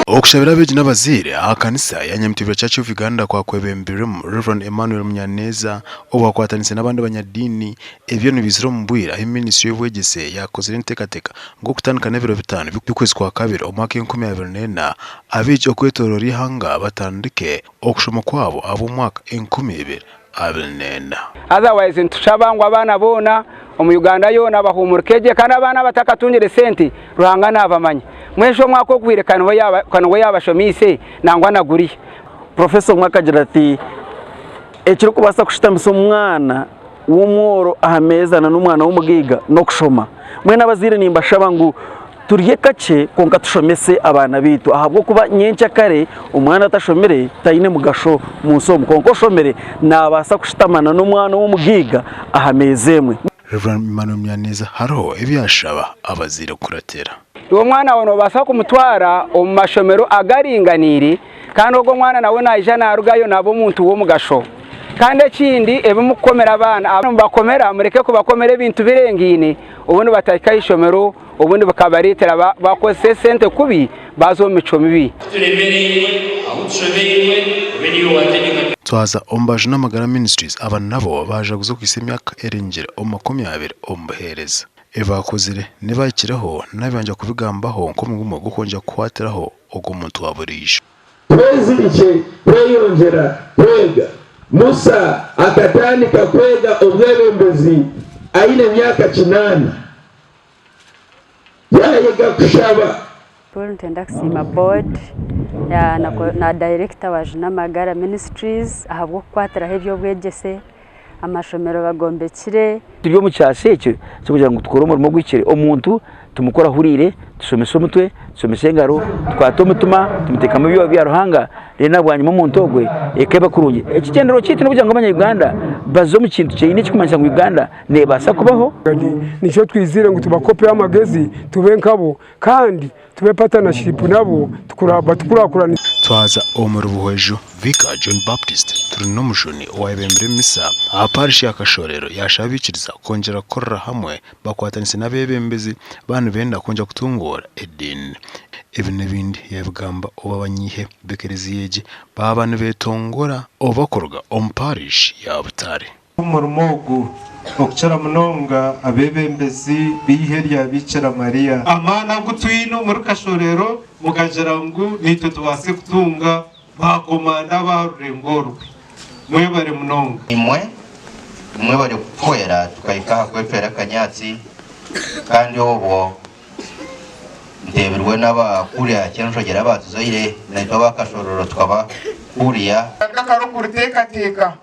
Okushabira abeegi n'abazaire aha kanisa ya Nyamutibira Church of Uganda kwakwebembirwemu Rev. Emmanuel Munyaneza obwakwatanise n'abandi banyadiini. Ebyo nibiizira omu bwire ahu minisitule y'obwegyese yaakozire enteekateeka ngu okutandika n'ebiro bitaano by'okwezi kwa kabiri omwaka 2004 abeegi okwetooroora eihanga batandike okushoma kwabo ahabw'omwaka 2024. Otherwise nitushaba ngu abaana boona omu Uganda yoona bahuumurike gye kandi abaana abatakatungire sente Ruhanga nabamanya. Mbwenu shi omwaka oguhweire ka niwe yabashomiise nangwa na guriya. Professor omwe akagira ati, Ekirikubaasa kushutamisa omwana w'omworo aha meeza na n'omwana w'omugaiga n'okushoma. Mbwenu abazaire nimbashaba ngu turye kakye kwonka tushomese abaana baitu ahabw'okuba nyenkyakare omwana atashomire taine mugasho mu nsi omu kwonka oshomire naabaasa kushutama na n'omwana ow'omugaiga aha meeza emwe. Rev. Emmanuel Munyaneza hariho ebi yaashaba abazaire kukuratira. Iwe omwana waawe noobaasa kumutwara omu mashomero agaringaniire kandi ogwo omwana nawe naija naarugayo naaba omuntu w'omugasho. Kandi ekindi ebi murikukomera abaana, nimubakomera mureke kubakomera ebintu birengaine obundi batahika aha ishomero obundi bikabareetera baakozesa esente kubi baaza omu micwe mibi. Turemereirwe, ahu tushobeirwe, obe niiwe waategyeka. Twaza omu Baju n'Amagara Ministries aba nabo baajaguza okuhitsya emyaka erengire omu 20 omu buheereza. Ebi baakozire n'ebahikireho nabibanja kubigambaho nk'omurimo gw'okwongyera kukwatiraho ogwo muntu wa buriijo. Twezirikye kweyongyera kwega. Musa akatandika kwega obwebembezi aine emyaka kinaana. Yaayega kushaba. Paul Nitwenda kusiima board na dayirekita wa Juna Amagara Ministries ahabw'okukwatiraho eby'obwegyese, amashomero bagombekire. Turi omu kyasa ekyo eky'okugira ngu tukore omurimo oguhikire. Omuntu tumukore ahuriire, tushomese omutwe, tushomese engaro, tukwate omutima, tumuteekamu ebyoma bya Ruhanga, reero na bwanyima omuntu ogwe eka ebe kurungi. Ekigyendererwa kyaitu n'okugira ngu abanya-Uganda baze omu kintu kyenyine ekirikumanyisa ngu Uganda neebaasa kubaho. Nikyo twizire ngu tubakopeho amagezi tube nkabo kandi tube patanashipu nabo batukurakuranise. Twaza omuri Buhweju, Vicar John Baptist Turinomujuni owayebembire emisa aha parish ya Kashorero yashaba abaikiriza kwongyera kukorera hamwe bakwatanise n'abebembezi baaba nibenda kwongyera kutunguura ediini. Ebi n'ebindi yabigamba obu abanyihe b'ekereziya egi baaba nibetongora obu bakuruga omu parish ya Butare. Omurimo ogu, okukira munonga abeebembezi b'eihe rya Biikira Mariya. Amaani agu twine omuri Kashorero mukagira ngu naitwe tubaase kutunga baakomanda ab'aha rurengo orwe. Mwebare munonga. Imwe mwebare kutuhwera tukahika aha kwecwera akanyaatsi kandi obwo nteebirwe n'abakuriya Kyenjogyera abaatuzaire naitwe aba Kashororo tukaba kuriya. Akarikuruteekateeka.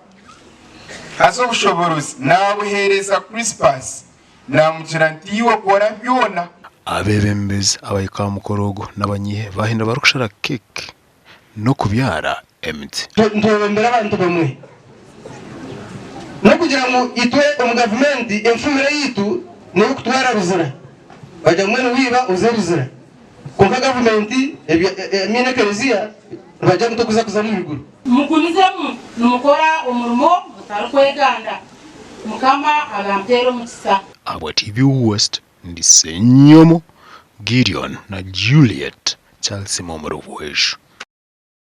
Haza obushoboorozi naabuheereza Krispasi, naamugira nti, Iwe kora byona. Abeebembezi abahika aha mukoro ogu n'abanyihe baahindura barikushara keeki n'okubyara emiti. Nitwebembera abantu bamwe. N'okugira ngu itwe omu gavumenti enfumire yaitu n'ey'okutwara Ruzira. Bagira ngu mbwenu wiiba oze Ruzira. Kwonka gavumenti I mean ekereziya nibagira ngu tokuza kuza omu iguru. Mugumizemu nimukora omurimo mutarikweganda. Mukama abampeere omukisa. Ahabwa TV West, ndi Ssenyomo Gideon na Juliet Charles Omuri Buhweju.